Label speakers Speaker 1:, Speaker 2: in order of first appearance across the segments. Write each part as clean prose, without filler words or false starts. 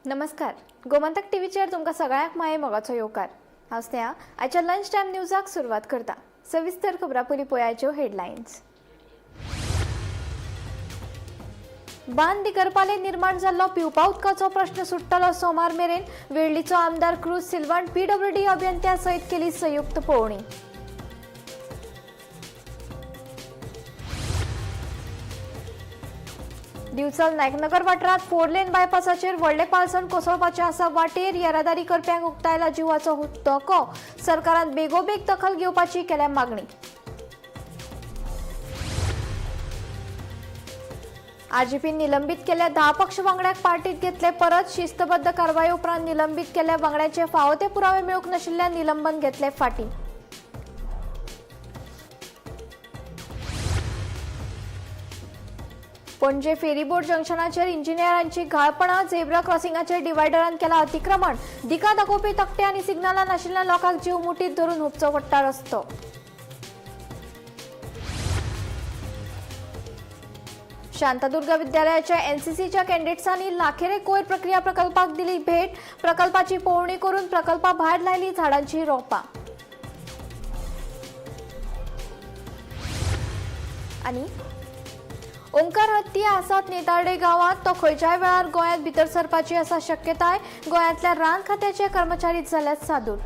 Speaker 1: नमस्कार, गोमंतक टीव्हीचेर तुमकां सगळ्यांक माये मोगाचो येवकार. हांव स्नेहा, आयच्या लंच टायम न्यूजाक सुरवात करता. सविस्तर खबरां पयलीं पळयाच्यो हेडलायन्स. बांद दिकरपाले निर्माण जाल्लो पिवपा उदकाचो प्रश्न सुट्टलो सोमार मेरेन. वेळ्ळीचो आमदार क्रूज सिल्वान पीडब्ल्यूडी अभियंत्या सयत केली संयुक्त पळोवणी. दिवचल नायकनगर वाठारांत 4 लेन बायपासाचेर व्हडले पालसण कोसळपाचें आसा. वाटेर येरादारी करप्यांक उक्तायला जिवाचो धोको. सरकारान बेगोबेग दखल घेवपाची केल्या मागणी. आरजीपीन निलंबीत केल्ल्या 10 पक्ष वांगड्याक पार्टीत घेतले परत. शिस्तबद्ध कारवाये उपरांत निलंबीत केल्ल्या वांगड्यांचे फावो ते पुरावे मेळूंक नाशिल्ल्यान निलंबन घेतले फाटीं. पणजे फेरीबोट जंक्शनाचेर इंजिनियरांची घाळपणां. झेब्रा क्रॉसिंगाचेर डिवायडरान केला अतिक्रमण. दिका दाखोवपी तकटे आनी सिग्नलां नाशिल्ल्यान लोकांक जीव मुठीत धरून हुपचो पडटा रस्तो. शांतादुर्गा विद्यालयाच्या एनसीसीच्या कॅडेट्सांनी लाखेरे कोयर प्रक्रिया प्रकल्पाक दिली भेट. प्रकल्पाची पळोवणी करून प्रकल्पा भायर लायली झाडांची रोपां. आनी ओंकार हत्ती आसात नेतार्डे गांवांत, तो खंयच्याय वेळार गोंयांत भितर सरपाची आसा शक्यताय. गोंयांतल्या रान खात्याचे कर्मचारी जाल्यात सादूर.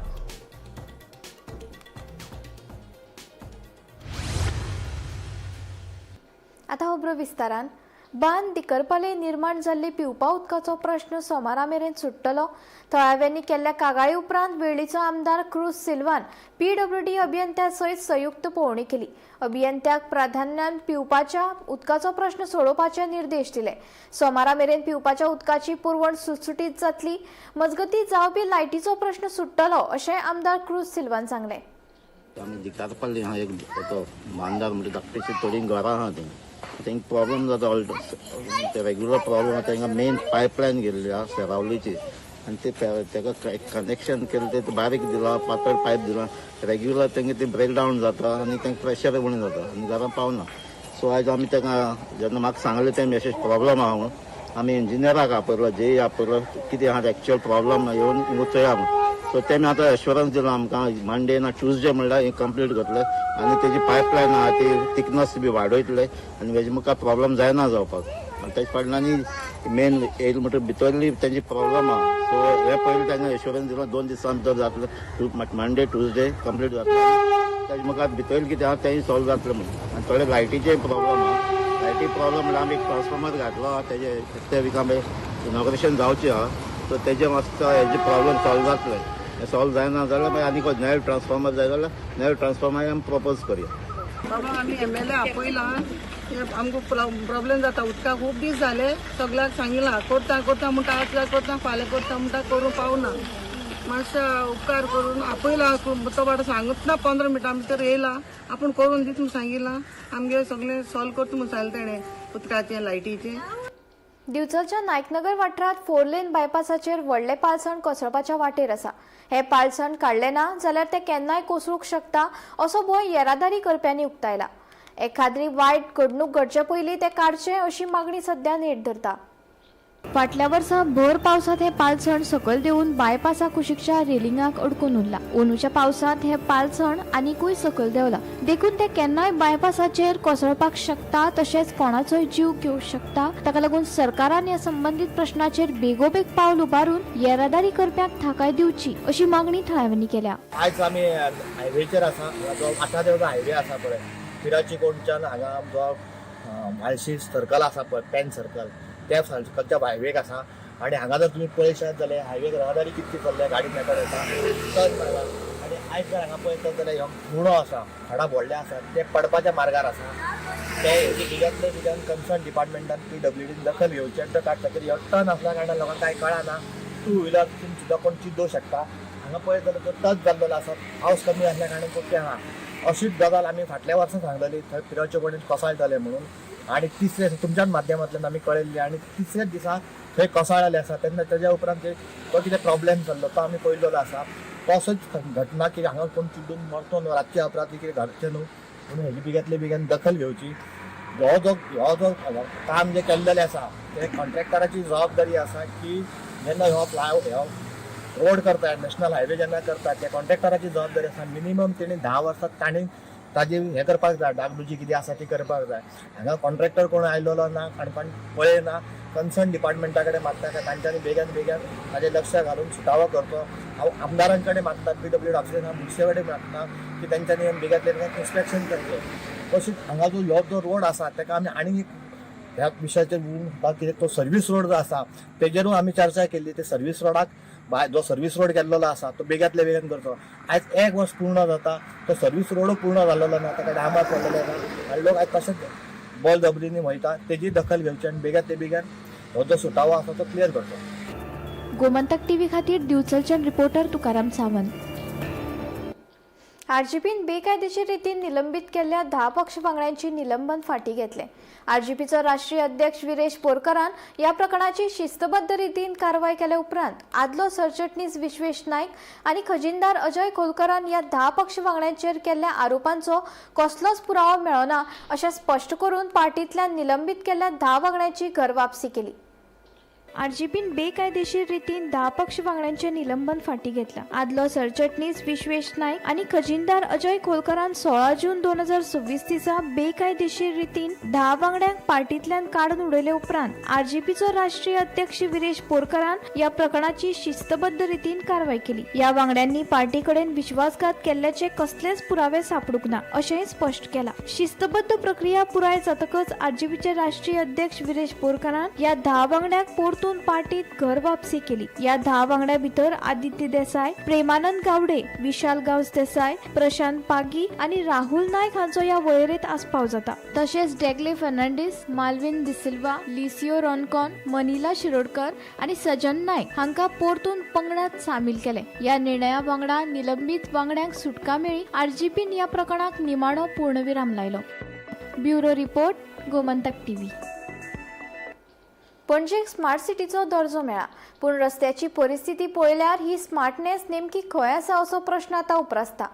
Speaker 1: आतां खबरो विस्तारान. बांद दिकरपाले निर्माण जाल्ली पिवपा उदकाचो प्रश्न सोमारा मेरेन सुट्टलो. थळाव्यांनी केल्ल्या कागाळी उपरांत वेळ्ळीचो आमदार क्रूज सिल्वान पीडब्ल्यूडी अभियंत्या सयत संयुक्त पळोवणी केली. अभियंत्याक प्राधान्यान पिवपाच्या उदकाचो प्रश्न सोडोवपाचे निर्देश दिले. सोमारा मेरेन पिवपाच्या उदकाची पुरवण सुटसुटीत जातली. मजगतीं जावपी लायटीचो प्रश्न सुट्टलो अशें आमदार क्रूज सिल्वान सांगलें.
Speaker 2: आमी दिकारपल्ली आहा एक तो बांदार म्हणजे धाकटीशी थोडीं घरां आहा थंय, तांकां प्रॉब्लम जाता. ऑल ते रेग्युलर प्रॉब्लम आहा. तांकां मेन पायपलायन गेल्ली आहा सेरावलीची आनी ते ताका कनेक्शन केलें ते बारीक दिलां, पातळ पायप दिलां. रेग्युलर तांकां ते ब्रेकडावन जाता आनी तांकां प्रेशर उणें जाता आनी घरां पावना. सो आयज आमी तांकां जेन्ना म्हाका सांगलें तें अशें प्रॉब्लम आहा म्हणून आमी इंजिनियराक आपयलो, जेई आपयलो, कितें आहा एक्चुअल प्रॉब्लम येवन चोया म्हणून. सो तेमी आतां एश्योरन्स दिलां आमकां मंडे ना ट्युजडे म्हणल्यार हें कंप्लीट करतले आनी तेजी पायपलायन आहा ती थिकनस बी वाडयतले आनी हेजे मुखार प्रॉब्लम जायना जावपाक. आनी तेजे फाटल्यान आनी मेन येयले म्हणटकीर भितरली तेंची प्रॉब्लम आहा. सो हे पयलीं तांकां एश्योरन्स दिलां 2 दिसां भितर जातलें, मंडे ट्युजडे कंप्लीट जातलें. तेजे मुखार भितर कितें आहा तेंय सॉल्व जातलें म्हणून. आनी थोडे लायटीचेय प्रॉब्लम आहा. लायटी प्रॉब्लम म्हणल्यार आमी एक ट्रान्सफॉर्मर घातलो आहा, तेजे ते विका आमी इनॉग्रेशन जावचें आहा. सो तेजे मातसो हेजे प्रॉब्लम सॉल्व जातले. हें सॉल्व जायना जाल्यार मागीर आनी नवे ट्रान्सफॉर्मर जाय जाल्यार नवे ट्रान्सफॉर्मर आमी प्रपोज करया.
Speaker 3: बाबा आमी एमएलए आपयला, आमकां प्रॉब्लेम जाता उदकाक खूब दीस जाले. सगळ्याक सांगिलां करता करता म्हणटा, आज करता फाल्यां करता म्हणटा, करूंक पावना. मातशें उपकार करून आपयला. तो बाबा सांगत ना, 15 मिनटां भितर येयला, आपूण करून दित म्हूण सांगिलां. आमगे सगळें सॉल्व करता म्हूण सांगलें तेणें उदकाचें लायटीचें.
Speaker 1: दिवचलच्या नायकनगर वाठारांत 4 लेन बायपासाचेर व्हडलें पालसण कोसळपाच्या वाटेर आसा. हें पालसण काडलें ना जाल्यार तें केन्नाय कोसळूंक शकता असो भंय येरादारी करप्यांनी उक्तायला. एखाद्री वायट घडणूक घडचे पयलीं तें काडचें अशी मागणी सध्या नेट धरता. फाटल्या वर्सा भर पावसांत हें पालसण सकयल देंवून बायपासा कुशीकच्या रेलिंगाक अडकून उरला. अंदूच्या पावसांत हें पालसण आनिकूय सकयल देंवलां, देखून तें केन्नाय बायपासाचेर कोसळपाक शकता, तशेंच कोणाचोय जीव घेवंक शकता. ताका लागून सरकारान ह्या संबंदीत प्रश्नाचेर बेगोबेग पावल उबारून येरादारी करप्यांक थाकाय दिवची अशी मागणी थळाव्यांनी केल्या.
Speaker 4: आयज आमी हायवेचेर आसा. हांगा जो 18 देवचा हायवे आसा पळय, पिराची कोणच्यान हांगा जो म्हाळशी सर्कल आसा पळय, पेन सर्कल, त्या सर्कलच्या हायवेक आसा. आनी हांगा जर तुमी पळयशात जाल्यार हायवेक येरादारी कितकी चल्ल्या, गाडी मेकळ्या येता टर्न मारला. आनी आयज जर हांगा पळयतात जाल्यार हो गुणो आसा, झाडां व्हडले आसा, ते पडपाच्या मार्गार आसा. ते हेजे बिगांतले बिगान कन्सर्न डिपार्टमेंटान पीडब्ल्यूडीन दखल घेवची आनी तो काडटा. कित्याक हो टर्न आसल्या कारणान लोकांक कांय कळना. टू व्हिलर सुद्दां कोण चिड्डोवंक शकता. हांगा पळयत जाल्यार तो टच जाल्लो आसा, पावस कमी आसल्या कारणान तो आहा. अशीच गजाल आमी फाटल्या वर्सा सांगलेली थंय पिरावचे कोणेन कोसळटलें म्हणून. आनी तिसरे तुमच्याच माध्यमांतल्यान आमी कळयल्ली आनी तिसऱ्याच दिसा थंय कोसळ्ळेलें आसा. तेन्ना तेज्या उपरांत तो कितें प्रॉब्लेम जाल्लो तो आमी पळयल्लो आसा. तसोच घटना की हांगा कोण चिड्डून मरतो न्हू, रातचे अपराधी कितें घडचें न्हू म्हणून हेजी बिगांतले बिगान दखल घेवची. हो जो काम जें केल्लेलें आसा तें कॉन्ट्रॅक्टराची जबाबदारी आसा की जेन्ना हो फ्लाय हो रोड करता, नॅशनल हायवे जेन्ना करता, त्या कॉन्ट्रॅक्टराची जबाबदारी आसा मिनिमम तेणी 10 वर्सां तांणी ताजी हें करपाक जाय, डागडुजी कितें आसा ती करपाक जाय. हांगा कॉन्ट्रॅक्टर कोण आयलेलो ना, काणकोण पळयना. कन्सर्न डिपार्टमेंटा कडेन मागता काय तांच्यांनी बेगान बेगान ताजें लक्ष घालून सुटावो करचो. हांव आमदारां कडेन मागता, PWD ऑफिसर मुख्य कडेन मागता की तांच्यांनी बेगांतले बेगीन इन्स्पेक्शन करचें. तशीच हांगा जो ह्यो जो रोड आसा ताका आमी आनी एक ह्या विशयाचेर उलोवंक कित्याक तो सर्वीस रोड जो आसा तेजेरूय आमी चर्चा केल्ली. ते सर्वीस रोडाक जो सर्वीस रोड केल्लो आसा तो बेगांतले बेगीन करचो. आयज 1 वर्स पूर्ण जाता, तो सर्वीस रोडूय पूर्ण जाल्लो ना, ताका डांबर पडलेले ना आनी लोक आयज तशेंच बॉल जबरीनी वयता. तेजी दखल घेवची आनी बेगांतले बेगीन हो जो सुटावो आसा तो क्लियर करचो.
Speaker 1: गोमंतक टीव्ही खातीर दिवचलच्यान रिपोर्टर तुकाराम सावंत. आरजीपीन बेकायदेशीर रितीन निलंबीत केल्ल्या 10 पक्ष वांगड्यांची निलंबन फाटीं घेतलें. आरजीपीचो राष्ट्रीय अध्यक्ष विरेश बोरकारान ह्या प्रकरणाची शिस्तबद्ध रितीन कारवाय केले उपरांत आदलो सरचिटणीस विश्वेश नायक आनी खजिनदार अजय खोलकरान ह्या 10 पक्ष वांगड्यांचेर केल्ल्या आरोपांचो कसलोच पुरावो मेळना अशें स्पश्ट करून पार्टींतल्यान निलंबीत केल्ल्या 10 वांगड्यांची घरवापसी केली. आरजीपीन बेकायदेशीर रितीन 10 पक्ष वांगड्यांचे निलंबन फाटीं घेतलां. आदलो सरचिटणीस विश्वेश नायक आनी खजिनदार अजय खोलकरान 16 जून 2026 दिसा बेकायदेशीर रितीन 10 वांगड्यांक पार्टींतल्यान काडून उडयले उपरांत आरजीपीचो राष्ट्रीय अध्यक्ष विरेश बोरकारान ह्या प्रकरणाची शिस्तबद्ध रितीन कारवाय केली. ह्या वांगड्यांनी पार्टी कडेन विश्वासघात केल्ल्याचे कसलेच पुरावे सापडूंक ना अशेंय स्पश्ट केलां. शिस्तबद्ध प्रक्रिया पुराय जातकच आरजीपीचे राष्ट्रीय अध्यक्ष विरेश बोरकारान ह्या 10 वांगड्यांक परतून पार्टीत घर वापसी केली. या 10 वांगड्या भितर आदित्य देसाय, प्रेमानंद गावडे, विशाल गांवस देसाय, प्रशांत पागी आनी राहुल नायक हांचो ह्या वळेरेंत आस्पाव जाता. तशेंच डेगले फर्नांडीस, मालवीन डिसिल्वा, लिसियो रोनकॉन, मनीला शिरोडकर आनी सजन नायक हांकां परतून पंगडात सामील केले. ह्या निर्णया वांगडा निलंबीत वांगड्यांक सुटका मेळ्ळी. आरजीपीन ह्या प्रकरणाक निमाणो पूर्णविराम लायलो. Bureau report, Gomantak TV. पणजेक स्मार्ट सिटीचो दर्जो मेळ्ळा, पूण रस्त्याची परिस्थिती पळयल्यार ही स्मार्टनेस नेमकी खंय आसा असो प्रश्न आतां उप्रासता.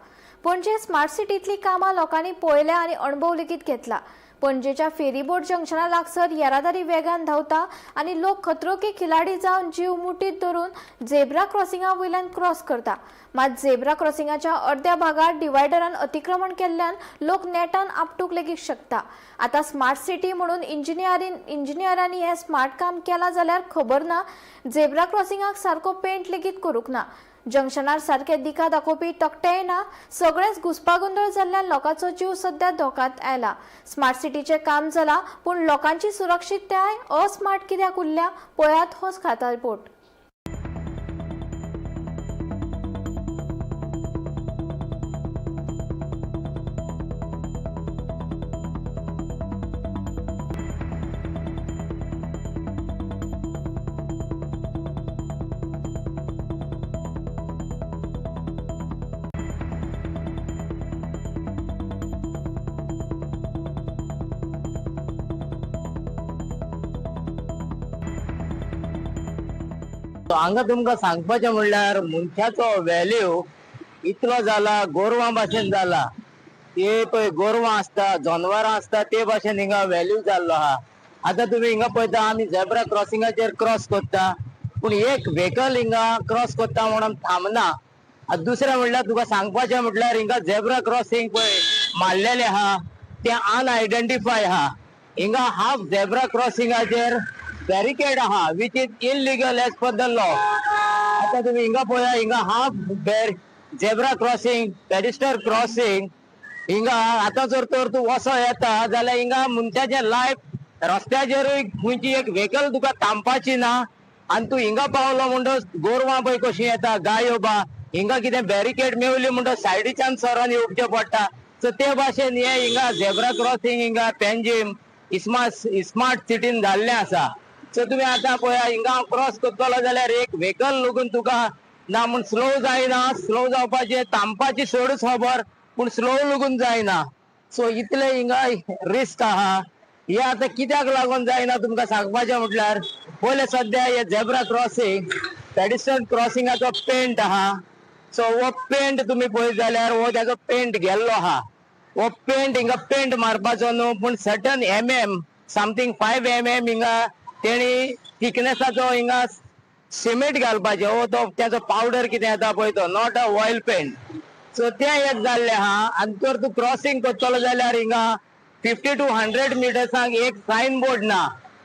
Speaker 1: पणजे स्मार्ट सिटींतली कामां लोकांनी पळयल्या आनी अणभव लेगीत घेतला. पणजेच्या फेरीबोट जंक्शना लागसर येरादारी वेगान धांवता आनी लोक खतरो के खिलाडी जावन जीव मुठीत धरून झेब्रा क्रॉसिंगा वयल्यान क्रॉस करता. मात झेब्रा क्रॉसिंगाच्या अर्द्या भागार डिवायडरान अतिक्रमण केल्ल्यान लोक नेटान आपटूंक लेगीत शकता. आतां स्मार्ट सिटी म्हणून इंजिनियरांनी हें स्मार्ट काम केलां जाल्यार खबर ना, झेब्रा क्रॉसिंगाक सारको पेंट लेगीत करूंक ना, जंक्शनार सारके दिका दाखोवपी तकटेय ना. सगळेच घुस्पागोंदळ जाल्ल्यान लोकांचो जीव सध्या धोक्यांत आयला. स्मार्ट सिटीचें काम जाला, पूण लोकांची सुरक्षितताय अस्मार्ट कित्याक उरल्या पळयात होच खाता रिपोर्ट.
Speaker 5: हांगा तुमकां सांगपाचें म्हणल्यार मनशाचो व्हॅल्यू इतलो जाला, गोरवां भाशेन जाला. ते पळय गोरवां आसता, जनवरां आसता, ते भाशेन हिंगा व्हॅल्यू जाल्लो आहा. आतां तुमी हिंगा पळयता, आमी झेब्रा क्रॉसिंगाचेर क्रॉस करता, पूण एक व्हेकल हिंगा क्रॉस करता म्हणून थांबना. आतां दुसरें म्हणल्यार तुका सांगपाचें म्हटल्यार हिंगा झेब्रा क्रॉसिंग पळय मारलेलें आहा, तें अनआयडेंटिफाय आहा. हिंगा हाफ झेब्रा क्रॉसिंगाचेर बॅरिकेड आहा, which is illegal as per the law. आता तुम्ही हिंगा पळया, हिंगा half zebra crossing, pedestrian crossing हिंगा आता जर तर तूं वसो येता जाल्यार हिंगा मनशाचें लायफ रस्त्याचेरूय खंयची एक व्हेकल तुका थांबपाची ना. आनी तूं हिंगा पावलो म्हणटच गोरवां पळय कशीं येता, गायो बा, हिंगा कितें बॅरिकेड मेवली म्हणटच सायडीच्यान सरोन येवचें पडटा. सो ते भाशेन हे हिंगा झेब्रा क्रॉसिंग हिंगा पेंजीम स्मार्ट सिटीन जाल्लें आसा. सो तुमी आतां पळया, हिंगा हांव क्रॉस करतलो जाल्यार एक व्हेकल लागून तुका ना म्हूण स्लो जायना, स्लो जावपाचें थांबपाची चडूच खबर, पूण स्लो लागून जायना. सो इतले हिंगा रिस्क आहा. हे आतां कित्याक लागून जायना तुमकां सांगपाचें म्हटल्यार पयलें सद्या हे झेब्रा क्रॉसिंग पेडिस्ट्रियन क्रॉसिंगाचो पेंट आहा. सो हो पेंट तुमी पळयत जाल्यार हो ताजो पेंट गेल्लो आहा. हो पेंट हिंगा पेंट मारपाचो न्हू, पूण सर्टन mm something 5 mm हिंगा तेणी थिकनेसाचो हिंगा सिमेंट घालपाचें वो तो तेजो पावडर कितें येता पळय तो, not a oil paint. So तें एक जाल्लें आहा. आनी जर तूं क्रॉसिंग करतलो जाल्यार हिंगा 50 to 100 मिटर्सांक एक सायन बोर्ड ना.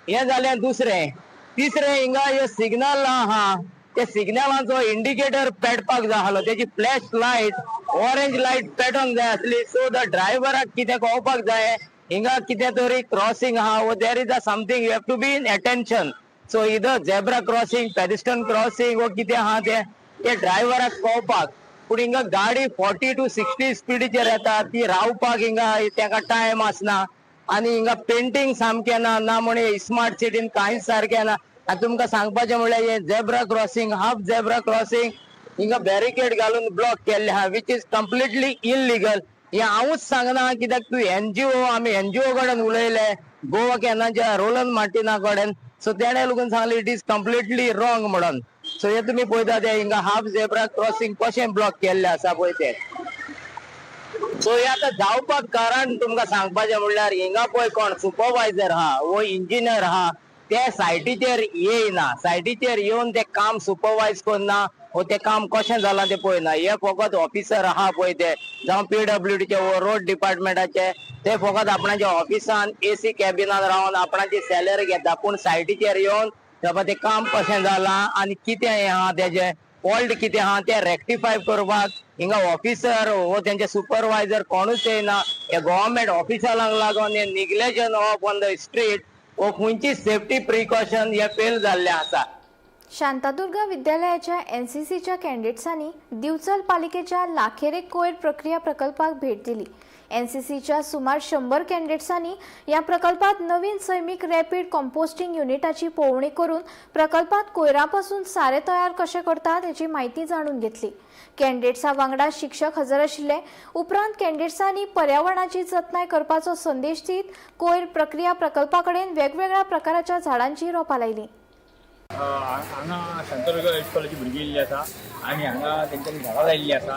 Speaker 5: हें जालें दुसरें. तिसरें, हिंगा हे सिग्नल आहा, ते सिग्नलाचो इंडिकेटर पेटपाक जाय आसलो, तेजी फ्लॅश लायट ऑरेंज लायट पेटोंक जाय आसली. सो the ड्रायव्हराक कितें कळपाक जाय, हिंगा कितें तरी क्रॉसिंग आहा वो there is a something you have to be in attention. So either zebra crossing, pedestrian crossing वो कितें आहा तें ते ड्रायव्हराक कळपाक. पूण हिंगा गाडी 40 to 60 स्पिडीचेर येता, ती रावपाक हिंगा तेका टायम आसना. आनी हिंगा पेंटींग सामकें ना, ना म्हण स्मार्ट सिटीन कांयच सारकें ना. आनी तुमकां सांगपाचें म्हणल्यार हे zebra crossing, half zebra crossing हिंगा बॅरिकेड घालून ब्लॉक केल्ले आहा, which is completely illegal. हें हांवूच सांगना, कित्याक तूं एनजीओ, आमी एनजीओ कडेन उलयले, गोवा कॅनाच्या रोलन मार्टिना कडेन. सो तेणें लोकून सांगलें it is completely wrong म्हणून. सो हे तुमी पळयता ते हिंगा हाफ झेब्रा क्रॉसिंग कशें ब्लॉक केल्लें आसा पळय तें. सो हे आतां जावपाक कारण तुमकां सांगपाचें म्हणल्यार हिंगा पळय कोण सुपरवायझर आहा वो इंजिनियर आहा, ते सायटीचेर येयना. सायटीचेर येवन ते काम सुपरवायज करना वो ते काम कशें जालां तें पळयना. हे फकत ऑफिसर आहा पळय ते, जावं पीडब्ल्यूडीचे वो रोड डिपार्टमेंटाचे, ते फकत आपणाच्या ऑफिसान एसी कॅबिनान रावन आपणाची सॅलरी घेता. पूण सायटीचेर येवन बाबा तें काम कशें जालां आनी कितें हें आहा, तेजें फॉल्ट कितें आहा तें रेक्टिफाय करपाक हिंगा ऑफिसर वो तेंचे सुपरवायझर कोणूच येयना. हे गव्हर्मेंट ऑफिसरांक लागून हे neglection of on the street वो खंयची सेफ्टी प्रिकॉशन हे फेल जाल्लें आसा.
Speaker 1: शांतादुर्गा विद्यालयाच्या एनसीसीच्या कॅन्डेट्सांनी दिवचल पालिकेच्या लाखेरे कोयर प्रक्रिया प्रकल्पाक भेट दिली. एनसीसीच्या सुमार 100 कॅन्डेट्सांनी ह्या प्रकल्पात नवीन सैमीक रॅपीड कंपोस्टिंग युनिटाची पळोवणी करून प्रकल्पात कोयरा पासून सारें तयार कशें करतात हेची म्हायती जाणून घेतली. कॅन्डेट्सा वांगडा शिक्षक हजर आशिल्ले. उपरांत कॅन्डेट्सांनी पर्यावरणाची जतनाय करपाचो संदेश दीत कोयर प्रक्रिया प्रकल्पा कडेन वेगवेगळ्या प्रकाराच्या झाडांची रोपां लायली.
Speaker 6: हांगा शांतादुर्गा हायस्कुलाची भुरगीं येयल्ली आसा आनी हांगा तेंच्यांनी झाडां लायिल्लीं आसा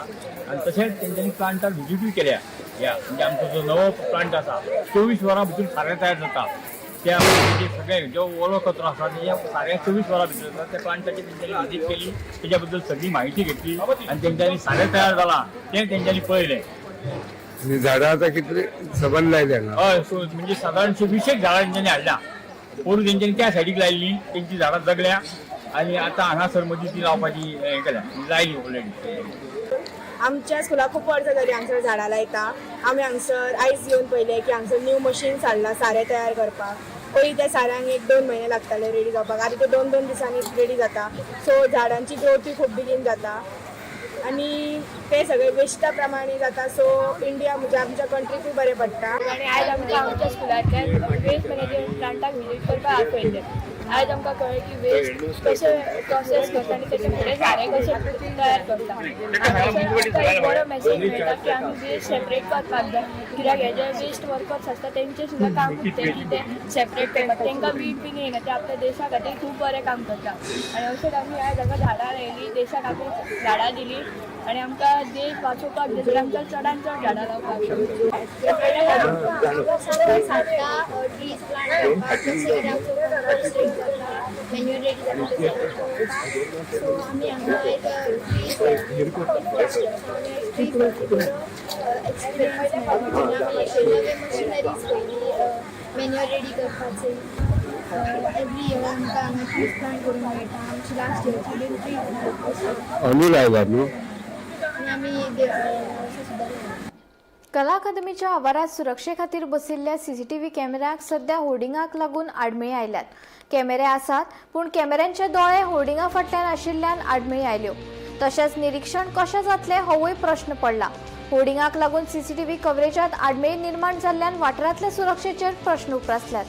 Speaker 6: आनी तशेंच तेंच्यांनी प्लांटार विजिटूय केल्या. ह्या म्हणजे आमचो जो नवो प्लांट आसा 24 वरां भितर सारें तयार जाता, त्या म्हणजे सगळें जो ओलो कचरो आसा तेज्या सारें 24 वरां भितर जाता. त्या प्लांटाची तेंच्यांनी विजीट केली, तेज्या बद्दल सगळी म्हायती घेतली आनी तेंच्यांनी सारें तयार जालां तें तेंच्यांनी पळयलें.
Speaker 7: आनी झाडां आतां कितली सबंद लायल्या हांगा?
Speaker 6: हय, सो म्हणजे सादारणशे 20 झाडां तेंच्यांनी हाडल्या. पोरूं तेंच्यांनी त्या सायडीक लायिल्ली, तेंची झाडां जगल्या आनी आतां हांगासर मदीं ती लावपाची हें केल्या, लायली ऑलरेडी.
Speaker 8: आमच्या स्कुलाक खूब वर्सां जाली हांगसर झाडां लायता. आमी हांगसर आयज येवन पळयलें की हांगसर न्यू मशीन्स हाडलां सारें तयार करपाक. पयलीं त्या साऱ्यांक 1-2 म्हयने लागताले रेडी जावपाक, आतां ते 2-2 दिसांनी रेडी जाता. सो झाडांची ग्रोथूय खूब बेगीन जाता आनी ते सगळे वेस्टा प्रमाणे जाता. सो इंडिया म्हणजे आमच्या कंट्रीकूय बरें पडटा.
Speaker 9: आनी आयज आमकां आमच्या स्कुलांतल्यान वेस्ट मॅनेजमेंट प्लांटाक विजीट करपाक आपयल्लें. आयज आमकां कळ्ळें की वेस्ट कशें प्रोसेस करता आनी तेचे फुडें सारें कशें तयार करता. हांगासर आमकां एक बरो मेसेज मेळटा की आमी वेस्ट सेपरेट करपाक जाय, कित्याक हे जे वेस्ट वर्कर्स आसता तेंचें सुद्दां काम खूब तें की ते सेपरेट करपाक, तांकां वीट बीन येयना, ते आपल्या देशा खातीर खूब बरें काम करता. आनी अशेंच आमी आयज हांगा झाडां लायलीं, देशाक आमी झाडां दिलीं आनी आमकां देश वाचोवपाक जाय जाल्यार आमकां चडान चड झाडां लावपाक जाय.
Speaker 10: ट्रीज प्लांट करपाक, जशें की आमचो कंपोस्टिंग जाता, मेन्युअर रेडी जाता तें सगळें पळोवपाक. सो आमी हांगा एक ट्रीज ट्री बरो एक्सपिरियन्स मेळ्ळो. आमी नवे मशिनरीज पळयली मेन्युअर रेडी करपाचे. एवरी इयर आमकां हांगा ट्रीज प्लांट करूंक मेळटा. आमची लास्ट इयरची बीन ट्री
Speaker 7: अंदू लायला न्हू?
Speaker 10: आनी आमी अशें सुद्दां लायला.
Speaker 1: कला अकादमीच्या आवारात सुरक्षे खातीर बशिल्ल्या सीसीटीव्ही कॅमेऱ्याक सध्या होर्डिंगाक लागून आडमेळी आयल्यात. कॅमेरे आसात पूण कॅमेऱ्यांचे दोळे होर्डिंगा फाटल्यान आशिल्ल्यान आडमेळी आयल्यो. तशेंच निरीक्षण कशें जातलें होवूय प्रश्न पडला. होर्डिंगाक लागून सीसीटीव्ही कव्हरेजात आडमेळी निर्माण जाल्ल्यान वाठारांतल्या सुरक्षेचेर प्रश्न उप्रासल्यात.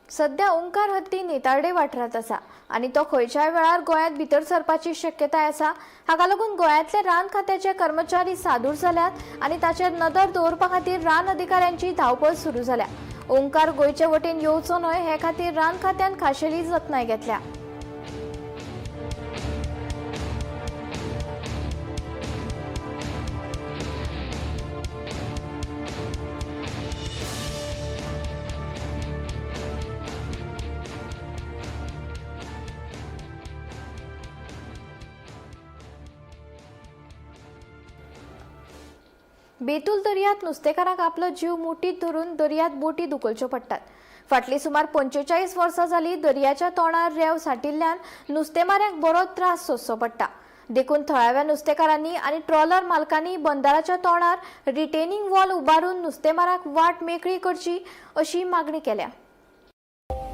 Speaker 1: सध्या ओंकार हत्ती नेतार्डे वाठारांत आसा आनी तो खंयच्याय वेळार गोंयांत भितर सरपाची शक्यताय आसा. हाका लागून गोंयांतले रान खात्याचे कर्मचारी सादूर जाल्यात आनी ताचेर नदर दवरपा खातीर रान अधिकाऱ्यांची धांवपळ सुरू जाल्या. ओंकार गोंयचे वटेन येवचो न्हय हे खातीर रान खात्यान खाशेली जतनाय घेतल्या. बेतूल दर्यांत नुस्तेकारांक आपलो जीव मुठीत धरून दर्यांत बोटी धुकलच्यो पडटात. फाटलीं सुमार 45 वर्सां जाली दर्याच्या तोंडार रेंव साठिल्ल्यान नुस्तेमाऱ्यांक बरो त्रास सोंसचो पडटा. देखून थळाव्या नुस्तेकारांनी आनी ट्रॉलर मालकांनी बंदराच्या तोंडार रिटेनिंग वॉल उबारून नुस्तेमारांक वाट मेकळी करची अशी मागणी केल्या.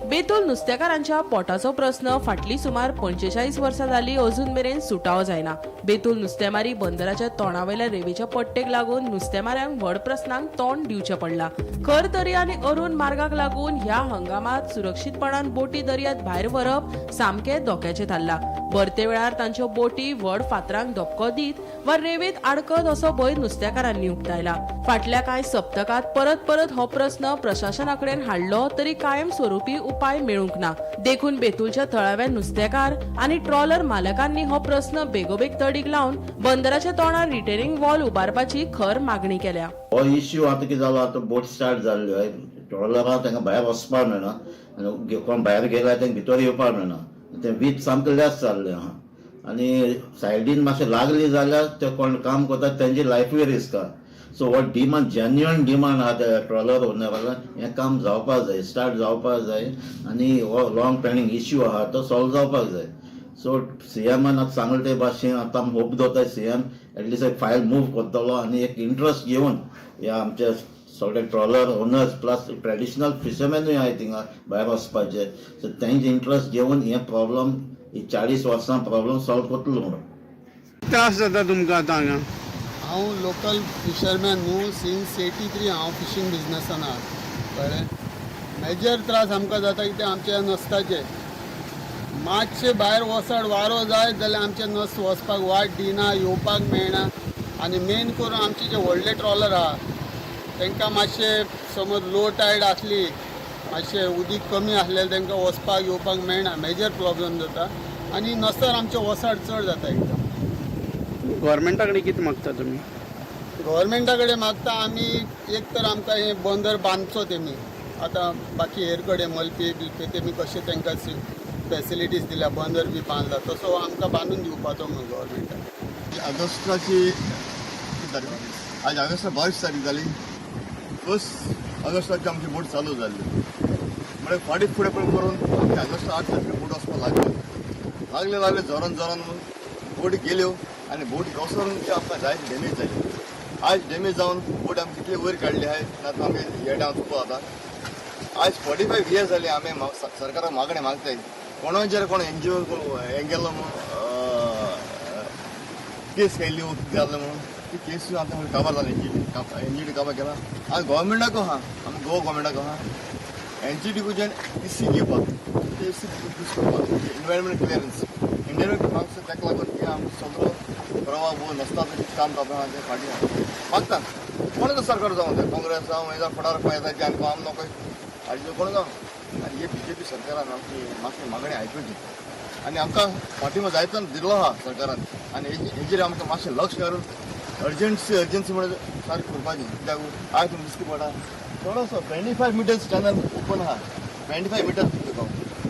Speaker 11: बेतूल नुस्तेकारांच्या पोटाचो प्रस्न फाटली सुमार 45 वर्सां जाली अजून मेरेन सुटावो जायना. बेतूल नुस्तेमारी बंदराच्या तोंडावयल्या रेंवेच्या पट्टेक लागून नुस्तेमाऱ्यांक व्हड प्रस्नांक तोंड दिवचें पडलां. खर दर्या आनी अरुण मार्गाक लागून ह्या हंगामात सुरक्षीतपणान बोटी दर्यांत भायर व्हरप सामकें धोक्याचें थारलां. भरते वेळार तांच्यो बोटी व्हड फातरांक धपको दीत वा रेंवेंत आडकत असो भंय नुस्तेकारांनी उक्तायला. फाटल्या कांय सप्तकांत परत परत हो प्रस्न प्रशासना कडेन हाडलो तरी कायम स्वरुपी उपाय मेळूंक ना. देखून बेतूलच्या थळाव्या नुस्तेकार आनी ट्रॉलर मालकांनी हो प्रस्न बेगोबेग तडीक लावन बंदराच्या तोंडार रिटेनिंग वॉल उबारपाची खर मागणी केल्या.
Speaker 2: हो इश्यू आतां कितें जालो, आतां बोट स्टार्ट जाल्ल्यो ट्रॉलरां तांकां भायर वचपाक मेळना आनी कोण भायर गेल्यार तांकां भितर येवपाक मेळना. तें वीज सामकें लेस जाल्लें आहा आनी सायडीन मातशें लागली जाल्यार ते कोण काम करता तेंची लायफूय रिस्क आहा. सो हो डिमांड, जेन्युअन डिमांड आहा त्या ट्रॉलर ओनराक, हें काम जावपाक जाय, स्टार्ट जावपाक जाय आनी हो लॉंग पेंडींग इश्यू आहा तो सॉल्व जावपाक जाय. सो सीएमान आतां सांगलें ते भाशेन आतां आमी होप दवरता सीएम एटलिस्ट एक फायल मूव करतलो आनी एक इंट्रस्ट घेवन ह्या आमच्या सगळे ट्रॉलर ओनर्स प्लस ट्रेडिशनल फिशरमॅनूय आहाय थिंगा भायर वचपाचे, सो तेंचे इंट्रस्ट घेवन हे प्रॉब्लम ही 40 वर्सां प्रॉब्लम सॉल्व करतलो म्हणून.
Speaker 7: त्रास जाता तुमकां आतां हांगा?
Speaker 12: हांव लोकल फिशरमॅन न्हू, सिन्स 83 हांव फिशींग बिजनसान आहा, कळ्ळें. मेजर त्रास आमकां जाता कितें आमच्या नस्ताचे. मातशें भायर वचड वारो जायत जाल्यार आमचें नस वचपाक वाट दिना, येवपाक मेळना. आनी मेन करून आमचे जे व्हडले ट्रॉलर आहा तांकां मातशें समज लो टायड आसली, मातशें उदीक कमी आसलें तांकां वचपाक येवपाक मेळना, मेजर प्रॉब्लम जाता. आनी नसर आमचें वसाड चड जाता एकदम.
Speaker 7: गव्हर्मेंटा कडेन कितें मागता तुमी?
Speaker 12: गव्हर्मेंटा कडेन मागता आमी, एक तर आमकां हें बंदर बांदचो तेमी. आतां बाकी हेर कडेन मलपे बिलपे तेमी कशें तांकां फेसिलिटीज दिल्या, बंदर बी बांदला, तसो आमकां बांदून दिवपाचो म्हणून गव्हर्मेंटान.
Speaker 13: ऑगस्टाची तारीख आज ऑगस्टा 22 तारीख जाली. 1 ऑगस्टाची आमची बोट चालू जाल्ली, म्हळ्यार फाटीं फुडें पण करून आमची ऑगस्ट 8 तारखे बोट वचपाक लागली. लागले लागले जोरान जोरान बोटी गेल्यो आनी बोट वचून ती आमकां जायती डॅमेज जाली. आज डॅमेज जावन बोट आमी कितली वयर काडली आहाय ना तर आमी हे डावन चुको जाता. आज 45 इयर्स जाली आमी सरकाराक मागणें मागताय, कोणाचेर कोण एनजीओ हें गेल्लो म्हणून केस केल्ली जाल्लो म्हणून ती केस आतां काबार जाली. एनजीटी काबार केला. आनी गोवोरमेंटाकू आहा, आमी गोवा गोवोरमेंटाकू आहा एनजीटी कडच्यान इसी घेवपाक, ते इसी यूज करपाक एनवायरमेंट क्लियरन्स एनवायरमेंट मागता. ताका लागून की आमचो सगळो प्रवाह नसता काम जावपा आहा तें फाटीं आहा मागता. कोणूच सरकार जावं तें काँग्रेस जावं हें जावं फुडार येता ते आनी आम नको हाजे कोण जावं. आनी हे बीजेपी सरकारान आमची मातशी मागणी आयकुची आनी आमकां फाटीं जायतो दिल्लो आहा सरकारान आनी हेजेर आमकां मातशें लक्ष घालून अर्जंसी अर्जंसी म्हणून सारकें करपाचें. कित्याक आयज तुमकां दिसता पडटा थोडोसो 25 मिटर्स चॅनल ओपन आहा, 25 मिटर्स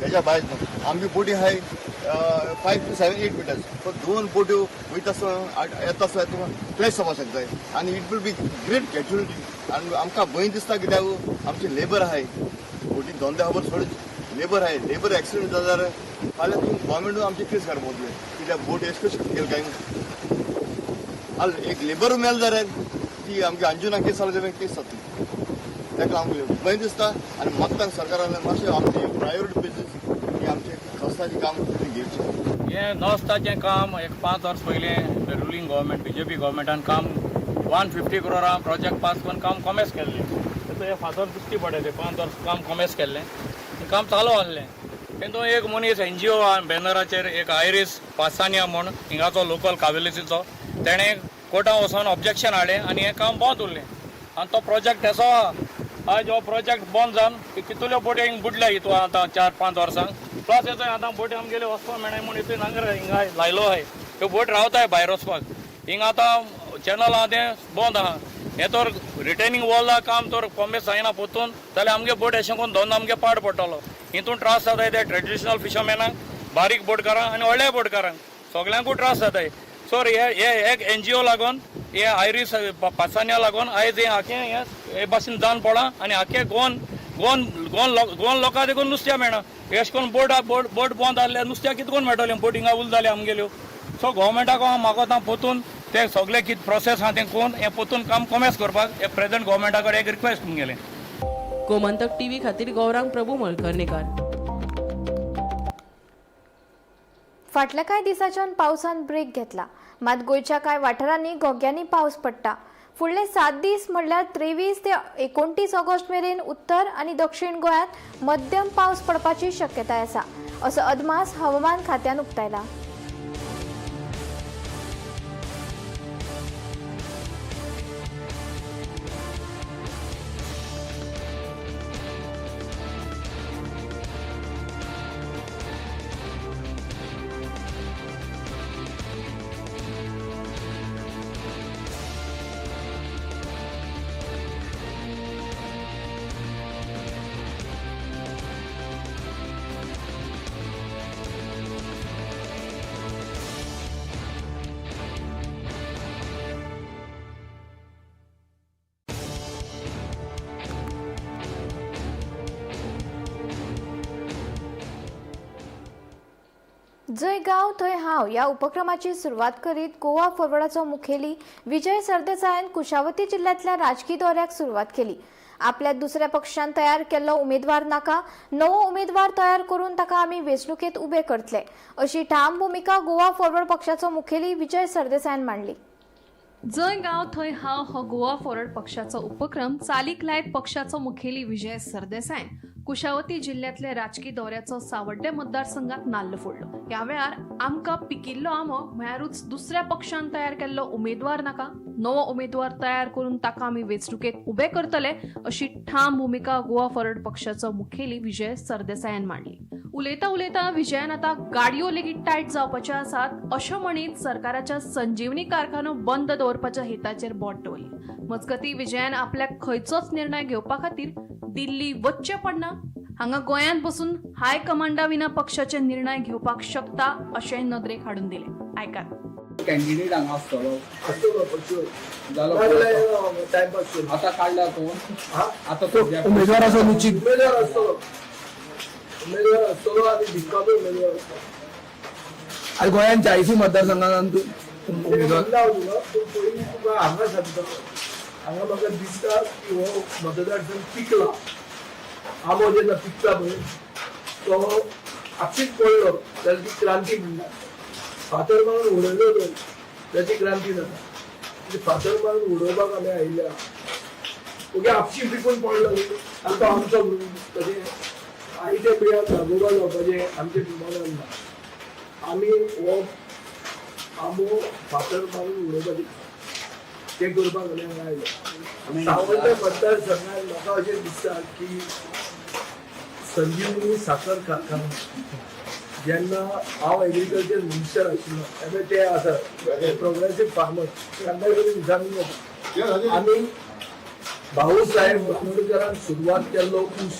Speaker 13: तेज्या भायर आमची बोटी आहाय 5 to 7 8 meters. पण दोन बोट्यो वयता आसतना येता आसतना तुका क्लॅश जावपाक शकता आनी it will be great casualty. आनी आमकां भंय दिसता कित्याक आमचे लेबर आहाय बोटी धंदे खबर सोडूच लेबर आहाय, लेबर एक्सिडंट जाल्यार फाल्यां तूं गोवोरमेंटूय आमची केस काडपाक वतले कित्याक बोट एश कशी गेली काय म्हणून. एक लेबर मेल जाल्यार ती आमची अंजुना केस जाल्यार केस जातली. ताका आमकां भंय दिसता आनी मागता सरकारान मातशें आमची प्रायोरिटी बेसीस ही आमचें रस्त्याचें काम घेवचें.
Speaker 6: हें नस्ताचें काम एक 5 वर्स पयलें रुलींग गव्हर्मेंट बीजेपी गव्हर्मेंटान काम 150 क्रोरां प्रोजेक्ट पास करून काम कॉमेस केल्लें. हे फातर दिश्टी पडले ते 5 वर्स काम कॉमेस केल्लें, काम चालू आसलें. तेतून एक मनीस एनजीओ बॅनराचेर एक आयरीस पासानिया म्हूण हिंगाचो लोकल कावेलीचो तेणें कोर्टान वचोन ऑब्जेक्शन हाडलें आनी हें काम बंद उरलें आनी तो प्रोजेक्ट तेसो आहा.
Speaker 14: आयज हो प्रोजेक्ट बंद जावन कितल्यो बोटी हिंग बुडल्या हितून आतां 4-5 वर्सांक. प्लस येतोय आतां बोटी आमगेल्यो वचपाक मेळनाय म्हूण हितून नांगर हिंगा लायलो आहाय, त्यो बोट रावताय भायर वचपाक. हिंगा आतां चॅनल आहा तें बंद आहा. हें तर रिटेनिंग वॉल काम तर कॉमेस जायना पोतून जाल्यार आमगे बोट अशें करून दोन आमगे पाड पडटलो. हितून त्रास जाताय ते ट्रेडिशनल फिशरमॅनाक, बारीक बोटकारांक आनी व्हडल्या बोटकारांक सगल्यांकूय त्रास जाताय. सो हे एक NGO लागून, हे आयरीस पासान्या लागून आयज हे आखे हे भाशेन जावन पडलां आनी आखे गोवन गोवन गोवन गोवन लोकां देखून नुस्त्या मेळना. अशें करून बोट बोट बोट बंद जाल्यार नुस्त्या कितें करून मेळटलें? बोट हिंगा उल जाल्या आमगेल्यो. सो गोवोरमेंटाक हांव मागोता पोतून ते सगळे कितें प्रोसेस आहा तें करून हें पोतून काम कोमेस करपाक हे प्रेझेंट गोवोरमेंटा कडेन एक रिक्वेस्ट तुमगेलें.
Speaker 11: गोमंतक टीव्ही खातीर गौरांग प्रभू मळकर्णेकर.
Speaker 1: फाटल्या कांय दिसांच्यान पावसान ब्रेक घेतला, मात गोंयच्या कांय वाठारांनी घोग्यांनी पावस पडटा. फुडले 7 दीस म्हणल्यार 23 ते 29 ऑगस्ट मेरेन उत्तर आनी दक्षिण गोंयांत मध्यम पावस पडपाची शक्यताय आसा, असो अदमास हवामान खात्यान उक्तायला. जंय गांव थंय हांव ह्या उपक्रमाची सुरवात करीत गोवा फॉरवर्डाचो मुखेली विजय सरदेसायान कुशावती जिल्ह्यांतल्या राजकी दौऱ्याक सुरवात केली. आपल्या दुसऱ्या पक्षान तयार केल्लो उमेदवार नाका, नवो उमेदवार तयार करून ताका आमी वेंचणुकेंत उबे करतले, अशी ठाम भुमिका गोवा फॉरवर्ड पक्षाचो मुखेली विजय सरदेसायान मांडली.
Speaker 15: जंय गांव थंय हांव हो गोवा फॉरवर्ड पक्षाचो उपक्रम चालीक लायत पक्षाचो मुखेली विजय सरदेसायान कुशावती जिल्ह्यांतल्या राजकी दौऱ्याचो सावड्डे मतदारसंघात नाल्ल फोडलो. ह्या वेळार आमकां पिकिल्लो आंबो म्हळ्यारूच दुसऱ्या पक्षान तयार केल्लो उमेदवार नाका, नवो उमेदवार तयार करून ताका आमी वेंचणुकेंत उबे करतले, अशी ठाम भुमिका गोवा फॉरवर्ड पक्षाचो मुखेली विजय सरदेसायान मांडली. उलयता उलयता विजयान आतां गाडयो लेगीत टायट जावपाच्यो आसात अशें म्हणीत सरकाराच्या संजीवनी कारखानो बंद दवरपाच्या हेताचेर बोट दवरली. मजगतीं विजयान आपल्याक खंयचोच निर्णय घेवपा खातीर दिल्ली वच्चें पडना, हांगा गोंयांत बसून हायकमांडा विना पक्षाचे निर्णय घेवपाक शकता अशें नदरेक हाडून दिलें. आयकात.
Speaker 16: कॅन्डिडेट हांगा आसतलो आतां काडला कोण आतां
Speaker 7: उमेदवार आसा निश्चित
Speaker 17: उमेदवार आसतलो, उमेदवार आसतलो आनी जिखपाचो उमेदवार आसतलो.
Speaker 7: आनी गोंयांत 40 मतदारसंघांत उमेदवार
Speaker 17: तुका पूण पयलीं तुका हांगा सांगता, हांगा म्हाका दिसता की हो मतदारसंघ पिकला. आंबो जेन्ना पिकता पळय तो आपशीच पडलो जाल्यार ती क्रांती म्हणटा. फातर मारून उडयलो तर ताची क्रांती जाता. फातर मारून उडोवपाक आमी आयिल्ल्या ओके, आपशी पिकून पडलो आनी तो आमचो म्हणून तशें आयच्या पिळ्याक नागोबा जावपाचें आमच्या मनान ना. आमी हो आंबो फातर मारून उडोवपाचें तें करपाक आमी हांगा आयले. सावड्डे मतदारसंघात म्हाका अशें दिसता की संजीवनी साखर कारखानो जेन्ना हांव एग्रीकल्चर मिनिस्टर आशिल्लो तेन्ना ते आसा प्रोग्रेसीव फार्मर तांकां कडेन विचारून वता. आमी भाऊ साहेब बांदोडकरान सुरवात केल्लो ऊस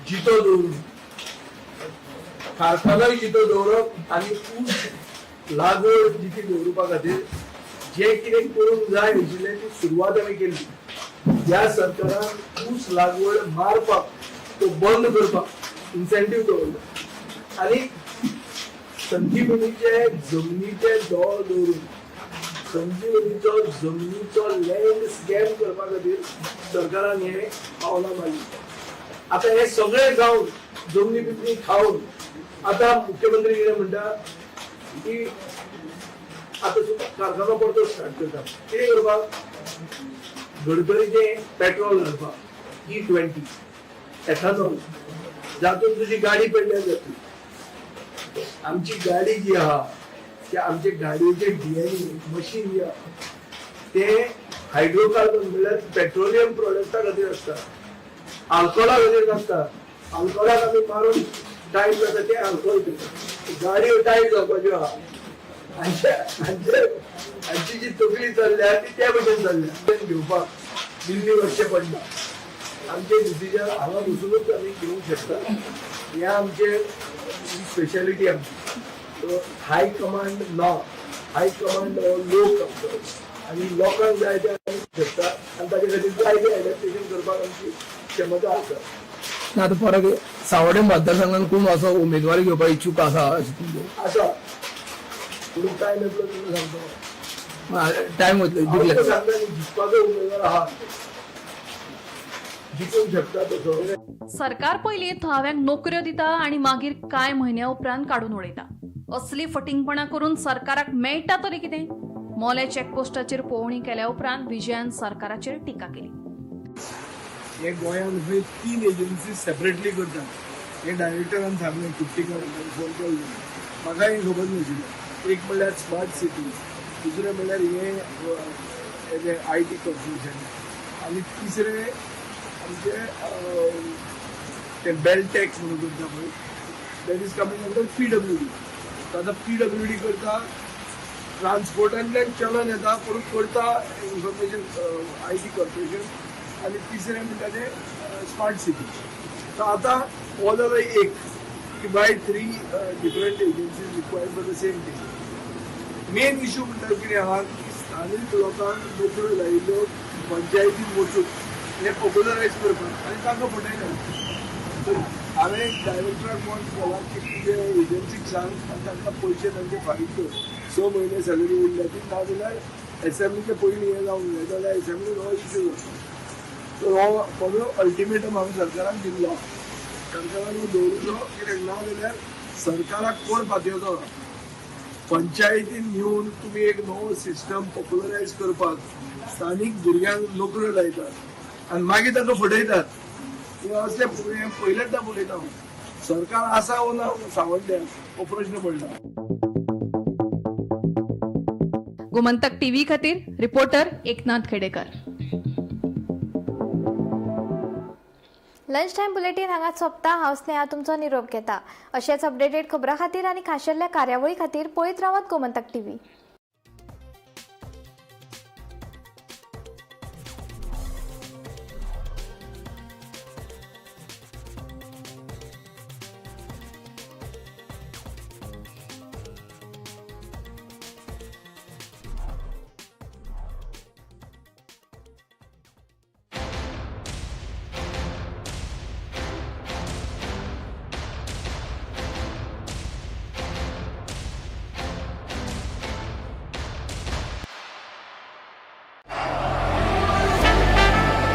Speaker 17: जितो दवरून कारखानोय जितो दवरप आनी ऊस लागवड जिती दवरुपा खातीर जे कितें करूंक जाय आशिल्लें ती सुरवात आमी केली. ह्या सरकारान ऊस लागवड मारपाक तो बंद करपाक इन्सेंटीव दवरलो आनी संजीवनीचे जमनीचे दोळ दवरून संजीवनीचो जमनीचो लँड स्कॅम करपा खातीर सरकारान हे पावलां मारली. आतां हे सगळे जावन जमनी बिमनी खावन आतां मुख्यमंत्री कितें म्हणटा की आतां कारखानो परतो स्टार्ट करता. कितें करपाक? गडकरीचें पेट्रोल घालपाक E20 ethanol, जातून तुजी गाडी पेडल्यार जातली. आमची गाडी जी आहा ते आमचे गाडयेचे DNA machine जे आहा ते हायड्रोकार्बन म्हणल्यार पेट्रोलियम प्रोडक्टा खातीर आसता. आल्कोला खातीर नासता. आल्कोलाक आमी मारून टायट जाता ते आल्कोल पिता, गाडयो टायट जावपाच्यो आहा. हांचे हांचे हांची जी तकली चल्ल्या ती त्या भशेन चल्ल्या. घेवपाक दिल्ली वचचें पडना. आमचे डिसिजन हांगा बसुनूच आमी घेवंक शकता. हें आमचें स्पेशालिटी आमची. सो हाय कमांड ना, हाय कमांड हो लोक आमचो आनी लोकांक जाय ते आमी शकता आनी ताजे खातीर जाय ते एडॅप्टेशन करपाक आमची क्षमता आसा.
Speaker 18: ना, आतां फरक सावड्डे मतदारसंघात कोण असो उमेदवारी घेवपाक इच्छूक आसा अशें तुमचें?
Speaker 17: आसा, पूण टायम येतलो तेन्ना सांगता.
Speaker 18: टायम वतलो.
Speaker 17: हांव
Speaker 18: जिखले
Speaker 17: तुका सांगता न्ही, जिखपाचो उमेदवार आहा, जिखूंक शकता तसो.
Speaker 15: सरकार पयलीं थळाव्यांक नोकऱ्यो दिता आनी मागीर कांय म्हयन्या उपरांत काडून उडयता. असली फटींगपणां करून सरकाराक मेळटा तरी कितें? मोले चेकपोस्टाचेर पळोवणी केल्या उपरांत विजयान सरकाराचेर टिका केली.
Speaker 17: हे गोंयांत खंय तीन एजन्सी सेपरेटली करतात हे डायरेक्टरान सांगलें. कुट्टीकार फोन केल्लो, म्हाका हें खबर नाशिल्लें. एक म्हणल्यार स्मार्ट सिटी, दुसरें म्हणल्यार हें IT corporation आनी तिसरें आमचें तें बेल टॅक्स म्हणून करता पळय, that is coming under PWD. आतां पीडब्ल्यूडी करता, ट्रान्सपोर्टांतल्यान चलन येता, पूण करता इन्फॉर्मेशन IT corporation आनी तिसरें म्हणटा तें स्मार्ट सिटी. तर आतां हो जालो एक की why three different agencies required for the same thing? Main issue म्हणटा कितें आहा की स्थानीक लोकांक नोकऱ्यो लायिल्ल्यो पंचायतीन वचून हें पॉप्युलरायज करपाक आनी तांकां फटयतात. तर हांवें डायरेक्टराक फोन केला की तुजे एजन्सीक सांग आनी तांकां पयशे तांचे फारीक कर, 6 म्हयने सॅलरी उरल्या ती. ना जाल्यार एसेंब्लीचे पयलीं हें जावंक जाय, जाल्यार एसेंब्लीन हो इशू जाता. तर हो म्हजो अल्टिमेटम हांवें सरकारान दिल्लो. सरकारान हो दवरिल्लो कित्याक ना जाल्यार सरकाराक कोण पातयेलो ना. पंचायतीन येवन तुमी एक नवो सिस्टम पॉप्युलरायज करपाक स्थानीक भुरग्यांक नोकऱ्यो लायतात आनी मागीर ताका फटयतात, हे असले हें पयलेंच पळयता हांव. सरकार आसा वो ना सावड्ड्या हो प्रश्न पडला.
Speaker 15: गोमंतक टीव्ही खातीर reporter Eknath Khedekar.
Speaker 1: Lunch time bulletin हांगा सोंपता. हांव स्नेहा तुमचो निरोप घेता. अशेच अपडेटेड खबरां खातीर आनी खाशेल्ल्या कार्यावळी खातीर पळयत रावात गोमंतक टीव्ही.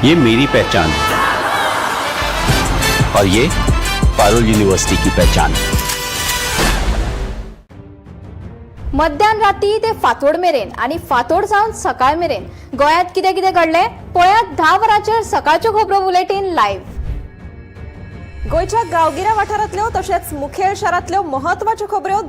Speaker 19: ये मेरी पहचान और ये पारुल यूनिवर्सिटी की पहचान.
Speaker 1: मध्यान राती ते फांतोड मेरेन आनी फांतोड जावन सकाळ मेरेन गोंयांत कितें कितें घडलें, पळयात 10 वरांचेर सकाळच्यो खबरो बुलेटीन लायव्ह.
Speaker 20: गोंयच्या गांवगिऱ्या वाठारांतल्यो तशेंच मुखेल शारांतल्यो महत्वाच्यो खबऱ्यो.